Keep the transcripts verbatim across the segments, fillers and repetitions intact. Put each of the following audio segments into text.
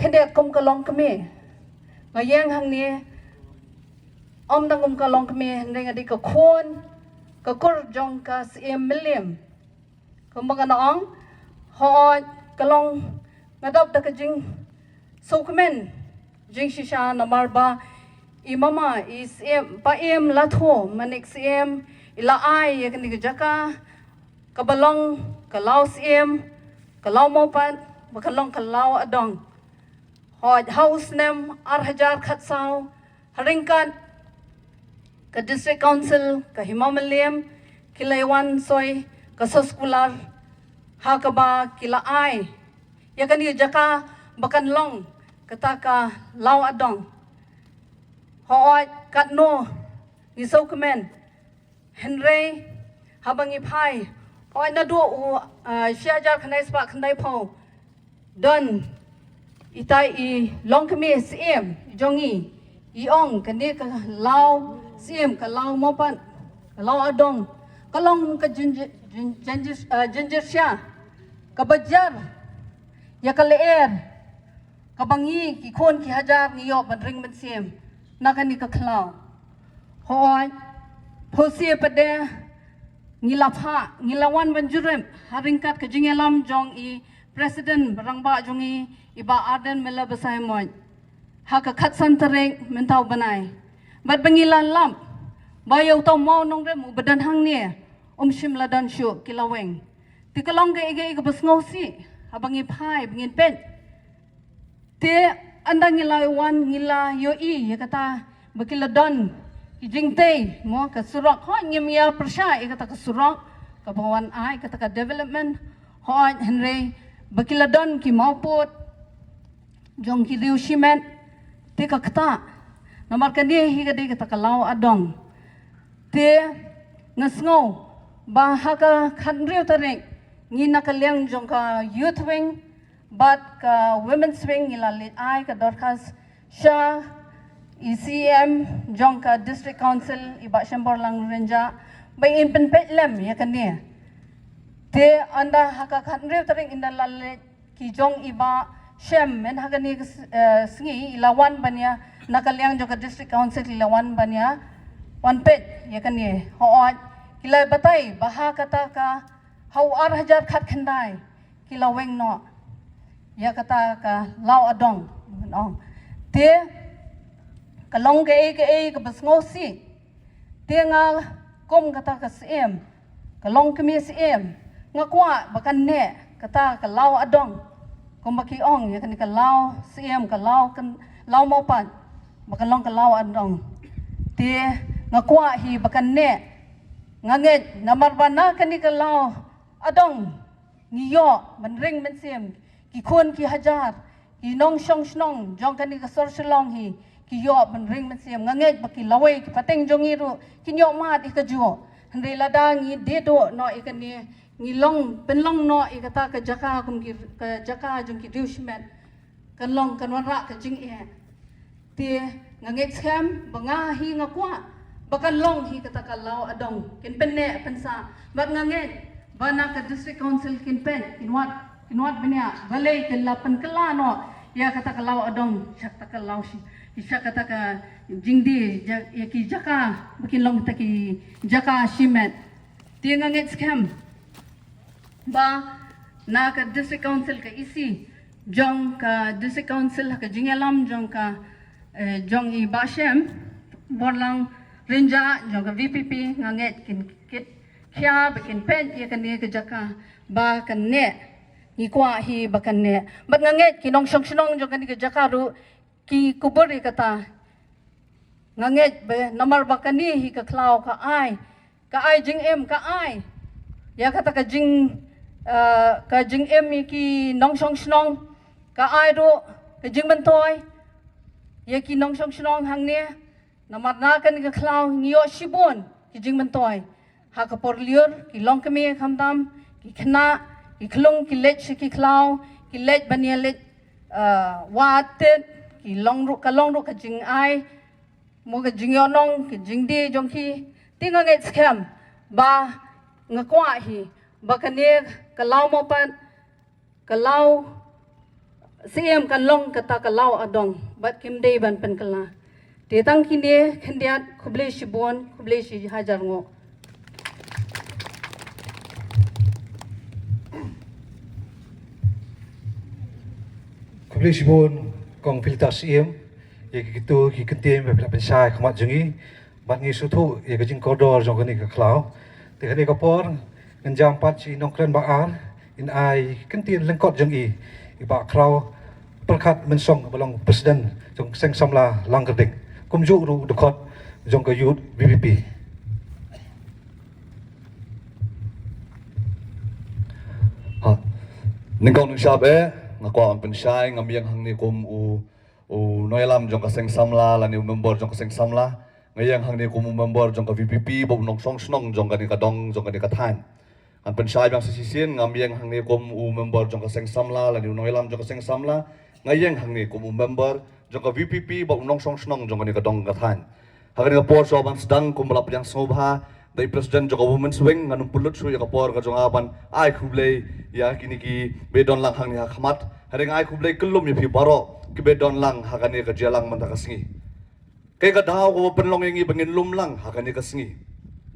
khyndiat kum ka longkmie. Nga ïeng hangne ym tang kum ka longkmie, hynrei nga dei ka khun, ka kur jong ka Syiem Mylliem. Kumba nga ong, hooid, ka long, nga dap da ka jingsngewkmen jingshisha namar ba i mama, i Syiem, Paiem Lathuh Manik Syiem, i la ai ïa kane ka jaka kaba long ka Law Syiem, ka Law Mawpat, ba ka long ka Law Adong. Hooid, ha u snem ar hajar khatsaw, ha ryngkat ka District Council ka Hima Mylliem, ki la wan soi ka soskular, ha kaba ki la ai ïa kane ka jaka ba kan long kata ka Law Adong. Hooid, katno ngi sngewkmen, hynrei haba ngi phai, hooid, naduh u, ah, shi hajar khyndai spah khyndaiphew, don itai i longkmie Syiem jong ngi, i ong kane ka Law Syiem, ka Law Mawpat, ka Law Adong, ka long ka jin-, jin-, jin-, ah, jynjar sha kaba jar ïa ka lyer kaba ngi ki khun ki hajar ngi ïoh ban ring mynsiem na kane ka khlaw. Hooid, phewse pat de ngi la phah, ngi la wan ban jurip ha ryngkat ka jingïalam jong i President rangbah jong ngi, i Bah Ardent Miller Basaiawmoit, ha ka khatsan tarik mynta u bnai. Bad ba ngi la lap ba ïa uta u mawnongrim uba don hangne um shym la don shuh, ki la weng. Te ka long kaei kaei kaba sngewsih haba ngi phai, ba ngin peit. Te ynda ngi la wan, ngi la ïohi ïa kata ba ki la don ki jingtei, mo, ka surok. Hooid, ngim ïa pyrshah ïa kata ka surok kaba wan ai kata ka development, hooid, hynrei ba ki la don ki mawpud jong ki riew shimet. Te ka kata, namar kane hi ka dei kata ka Law Adong. Te nga sngew ba ha ka khathynriew tarik, ngi na ka liang jong ka Youth Wing bad ka Women's Wing ngi la leit ai ka dorkhas sha i Syiem jong ka District Council, i Bah Shemborlang Rynjah, ba in pynpeit lem ïa kane. Te ynda ha ka khathynriew tarik, ynda la leit ki jong i Bah Shem, mynta ha kane ka s-, eh, sngi i la wan ban ïa, na ka liang jong ka District Council i la wan ban ïa wan peit ïa kane. Hooid, ki la batai ba ha kata ka, ha u ar hajar khatkhyndai ki la weng noh ïa kata ka Law Adong, nong. Te ka long kaei kaei kaba sngewsih. Te nga kum kata ka Syiem, ka longkmie Syiem, nga kwah ba kan neh kata ka Law Adong, kumba ki ong ïa kane ka Law Syiem, ka Law kan, Law Mawpat, ba kan long ka Law Adong. Te nga kwah hi ba kan neh. Nga ngeit namar ba na kane ka Law Adong ngi ïoh ban ring mynsiem, ki khun ki hajar, ki nongshong shnong jong kane ka sor Shillong hi ki ïoh ban ring mynsiem. Nga ngeit ba ki lawei, ki pateng jong ngi ruh kin ïoh mad ïa kajuh. Hynrei lada ngi die duh noh ïa kane, ngi long pynlong noh ïa kata ka jaka kum ki, ka jaka jong ki riew shimet, kan long, kan wanrah ka jingeh. Te nga ngeit skhem ba nga hi nga kwah ba kan long hi kata ka Law Adong, kin pynneh pynsah. Bad nga ngeit ba na ka District Council kin peit, kin wad, kin wad bniah, balei kin la pynkylla noh ïa kata ka Law Adong sha kata ka Law Shi-, sha kata ka jingdie ja-, ïa ki jaka ba kin long kata ki jaka shimet. Te nga ngeit skhem ba na ka District Council, ka E C jong ka District Council, ka jingïalam jong ka, eh, jong i Bah Shem Borlang Rynjah jong ka V P P, nga ngeit kin kit khia ba kin peit ïa kane ka jaka ba kan neh. Ngi kwah hi ba kan neh. Bad nga ngeit ki nongshong shnong jong kane ka jaka ruh ki kubur ïa kata. Nga ngeit ba namar ba kane hi ka khlaw ka ai, ka ai jingim, ka ai ïa kata ka jing, eh, ka jingim ïa ki nongshong shnong, ka ai ruh ka jingmyntoi ïa ki nongshong shnong hangne. Namar na kane ka khlaw ngi ïoh shibun ki jingmyntoi ha ka por lyiur, ki longkmie khamtam, ki khynnah, ki khlung, ki leit sha ki khlaw, ki leit ban ïa leit, eh, wad tit, ki long ruh, ka long ruh ka jingai, mo, ka jingïohnong, ka jingdie jong ki. Te nga ngeit skhem ba, nga kwah hi ba kane ka Law Mawpat, ka Law, Siem kan long kata ka law adong bad kim dei ban pynkylla. Te tang kine khyndiat, khublei shibun, khublei shi hajar nguh. Khublei shibun Kong Felicitas Syiem ïa kito ki kyntien ba phi la pynshai ha khmat jong ngi. Bad ngi sngewthuh ïa ka jingkordor jong kane ka khlaw. Te kane ka por ngan jam pat sha i nongkren ba ar, in ai kyntien lyngkot jong i, i Bah Khraw Pyrkhat Mynsong ba long president jong Seng Samla Langkyrding, kumjuh ruh dkhot jong ka Youth VPP. Ha. Nyngkong nyngshap eh, nga kwah ban pynshai, ngam ïeng hangne kum u u nongïalam jong ka Seng Samla lane u member jong ka Seng Samla. Nga ïeng hangne kum u member jong ka VPP bad u nongshong shnong jong kane ka dong, jong kane ka thaiñ. Ngan pynshai biang sa shisien, ngam ïeng hangne kum u member jong ka Seng Samla lane u nongïalam jong ka Seng Samla. Nga ïeng hangne kum u member jong ka VPP bad u nongshong shnong jong kane ka dong, ka thaiñ. Ha kane ka por shuwa ban sdang, kumba la pdiang sngewbha da i president jong ka Women's Wing, ngan ym pynlut shuh ïa ka por ka jong nga ban ai khublei ïa kine kiba don lang hangne ha khmat. Hynrei nga ai khublei kyllum ïa phi baroh kiba don lang ha kane ka jingïalang mynta ka sngi. Kaei ka daw kaba pynlong ïa ngi ba ngin lum lang ha kane ka sngi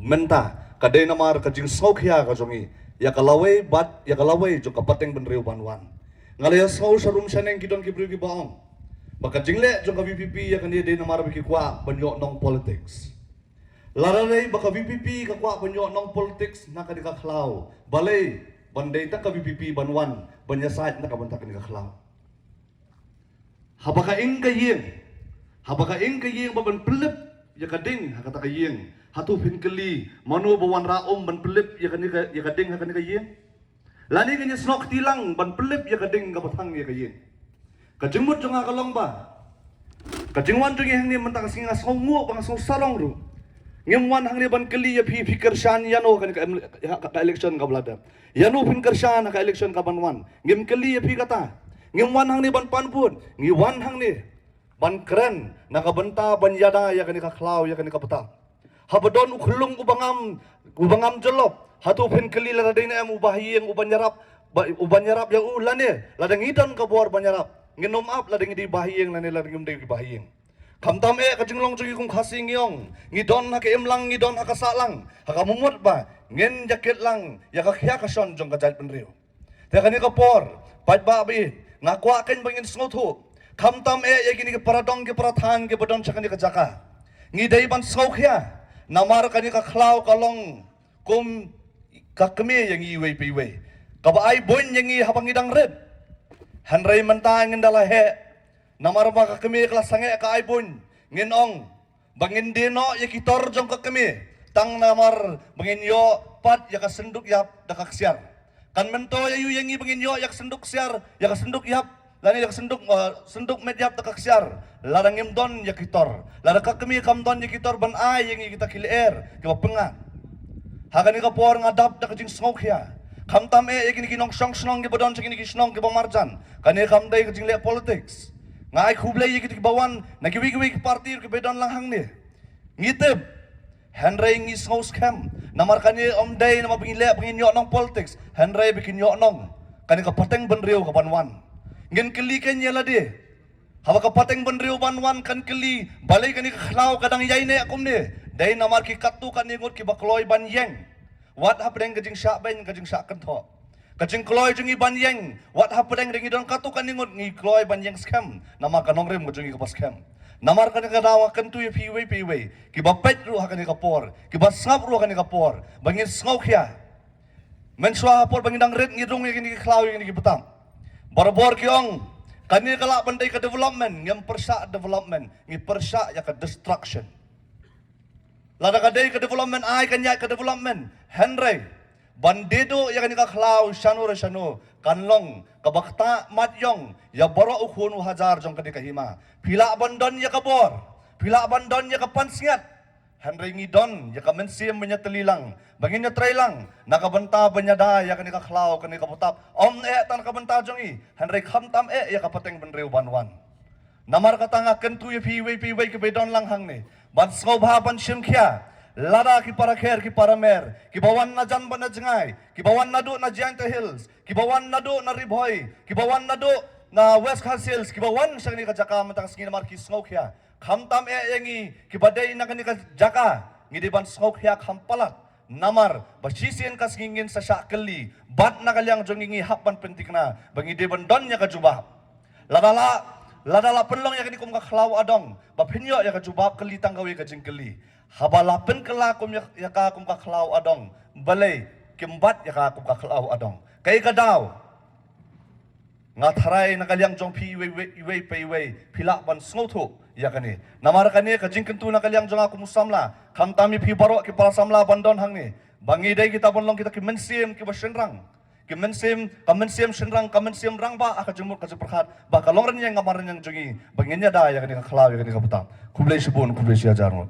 mynta ka dei namar ka jingsngewkhia ka jong ngi ïa ka lawei bad ïa ka lawei jong ka pateng bynriew ban wan. Nga la ïasngew sharum shaneng, ki don ki briew kiba ong ba ka jingleh jong ka VPP ïa kane dei namar ba ki kwah ban ïoh nong politics. Lada dei ba ka VPP ka kwah ban ïoh nong politics na kane ka khlaw, balei ban dei tang ka VPP ban wan ban ïasaid na ka bynta kane ka khlaw? Haba ka ing ka ïing, haba ka ing ka ïing ba ban pynlip ïa ka ding ha kata ka ïing, hato phin kylli mano ba wanrah um ban pynlip ïa kane ka, ïa ka ding ha kane ka ïing? Lane ngin ïasnoh kti lang ban pynlip ïa ka ding kaba thang ïa ka ïing. Ka jingmut jong nga ka long ba ka jingwan jong ngi hangne mynta ka sngi, nga sngewnguh bad nga sngew sarong ruh. Ngim wan hangne ban kylli ïa phi, phi kyrshan ïano ha kane ka em-, ha ka, ka election kaba la dep. Ïano phin kyrshan ha ka election kaban wan? Ngim kylli ïa phi kata. Ngim wan hangne ban pan vote, ngi wan hangne ban kren na ka bynta ban ïada ïa kane ka khlaw, ïa kane ka btap. Haba don u khyllung uba ngam, uba ngam jyllop, hato phin kylli lada dei ne em u bahaïing uban ïarap, ba, uban ïarap ïa u lane lada ngi don ka bor ban ïarap? Ngin ym ap lada ngi dei bahaïing lane lada ngim dei bahaïing. Khamtam eh ka jinglong jong ngi kum Khasi, ngi ong ngi don ha ka imlang, ngi don ha ka sahlang, ha ka mut ba ngin ïakit lang ïa ka khia ka shon jong ka jaitbynriew. Te kane ka por, paidbah ba ïeit, nga kwah kein ba ngin sngewthuh. Khamtam eh ïa kine ki para dong ki para thaiñ kiba don sha kane ka jaka. Ngi dei ban sngewkhia namar kane ka khlaw ka long kum ka kmie ïa ngi iwei pa iwei, kaba ai buiñ ïa ngi haba ngi dang rit. Hynrei mynta ngin da la heh, namar ba ka kmie ka la sangeh ka ai buiñ, ngin ong ba ngin die noh ïa ki tor jong ka kmie tang namar ba ngin ïoh pat ïa ka synduk ïap da ka ksiar. Kan myntoi aïu ïa ngi ba ngin ïoh ïa ka synduk ksiar, ïa ka synduk ïap, lane ïa ka synduk, eh, synduk met ïap da ka ksiar, lada ngim don ïa ki tor, lada ka kmie kam don ïa ki tor ban ai ïa ngi kita ki lyer kiba pyngngad? Ha kane ka por nga dap da ka jingsngewkhia. Khamtam eh ïa kine ki nongshong shnong kiba don sha kine ki shnong kiba marjan. Kane kam dei ka jingleh politics. Nga ai khublei ïa kita kiba wan na kiwei kiwei ki party kiba don lang hangne. Ngi tip, hynrei ngi sngew skhem, namar kane ym dei namar ba ngi leh ba ngin ïoh nong politics, hynrei ba kin ïoh nong kane ka pateng bynriew kaban wan. Ngin kylli kein ïa lade, haba ka pateng bynriew ban wan kan kylli, balei kane ka khlaw ka dang ïaineh kumne? Dei namar ki katto katne ngut kiba kloi ban ïeng. Wat hapdeng ka jingshah beiñ, ka jingshah kynthoh, ka jingkloi jong ngi ban ïeng, wat hapdeng re ngi don katto katne ngut ngi kloi ban ïeng skhem namar ka nongrim ka jong ngi kaba skhem. Namar kane ka daw nga kyntu ïa phi iwei pa iwei kiba peit ruh ha kane ka por, kiba sngap ruh ha kane ka por, ba ngin sngewkhia. Mynshuwa ha por ba ngi dang rit ngi rung ïa kine ki khlaw, ïa kine ki btap. Barabor ki ong kane ka lah ban dei ka development, ngim pyrshah development, ngi pyrshah ïa ka destruction. Lada ka dei ka development, ai kan ïaid ka development. Hynrei ban die duh ïa kane ka khlaw shano re shano kan long kaba ktah mat ïong ïa baroh u khun u hajar jong kane ka hima. Phi lah ban don ïa ka bor, phi lah ban don ïa ka pansngiat, hynrei ngi don ïa ka mynsiem ban ïatylli lang, ba ngin ïatrei lang na ka bynta ban ïada ïa kane ka khlaw, kane ka btap. Ym eh tang na ka bynta jong ngi, hynrei khamtam eh ïa ka pateng bynriew ban wan. Namar kata nga kyntu ïa phi iwei pa iwei kiba don lang hangne ban sngewbha ban shim khia. Lada ki para kher ki para mer kiba wan na jan bad na jngai, kiba wan naduh na Jaintia Hills, kiba wan naduh na Ri Bhoi, kiba wan naduh na West Khasi Hills kiba wan sha kane ka jaka mynta ka sngi namar ki sngewkhia. Khamtam eh ïa ngi kiba dei na kane ka jaka, ngi dei ban sngewkhia kham palat. Namar ba shisien ka sngi ngin sa shah kylli bad na ka liang jong ngi ngi hap ban pynthikna ba ngi dei ban don ïa ka jubab. Lada la, lada la pynlong ïa kane kum ka khlaw adong ba phin ïoh ïa ka jubab, kylli tang kawei ka jingkylli. Haba la pynkylla kum ïa, ïa ka kum ka khlaw adong, balei kim bat ïa ka kum ka khlaw adong? Kaei ka daw? Nga tharai na ka liang jong phi iwei, iwei, iwei pa iwei phi lah ban sngewthuh ïa kane. Namar kane ka jingkyntu na ka liang jong nga kum u samla, khamtam ïa phi baroh ki para samla ban don hangne, ba ngi dei kita ban long kita ki mynsiem kiba shynrang. Ki mynsiem, ka mynsiem shynrang, ka mynsiem rangbah ha ka jingmut ka jingpyrkhat ba ka long rynïeng ka ban rynïeng jong ngi, ba ngin ïada ïa kane ka khlaw, ïa kane ka bynta. Khublei shibun, khublei shi hajar ngut.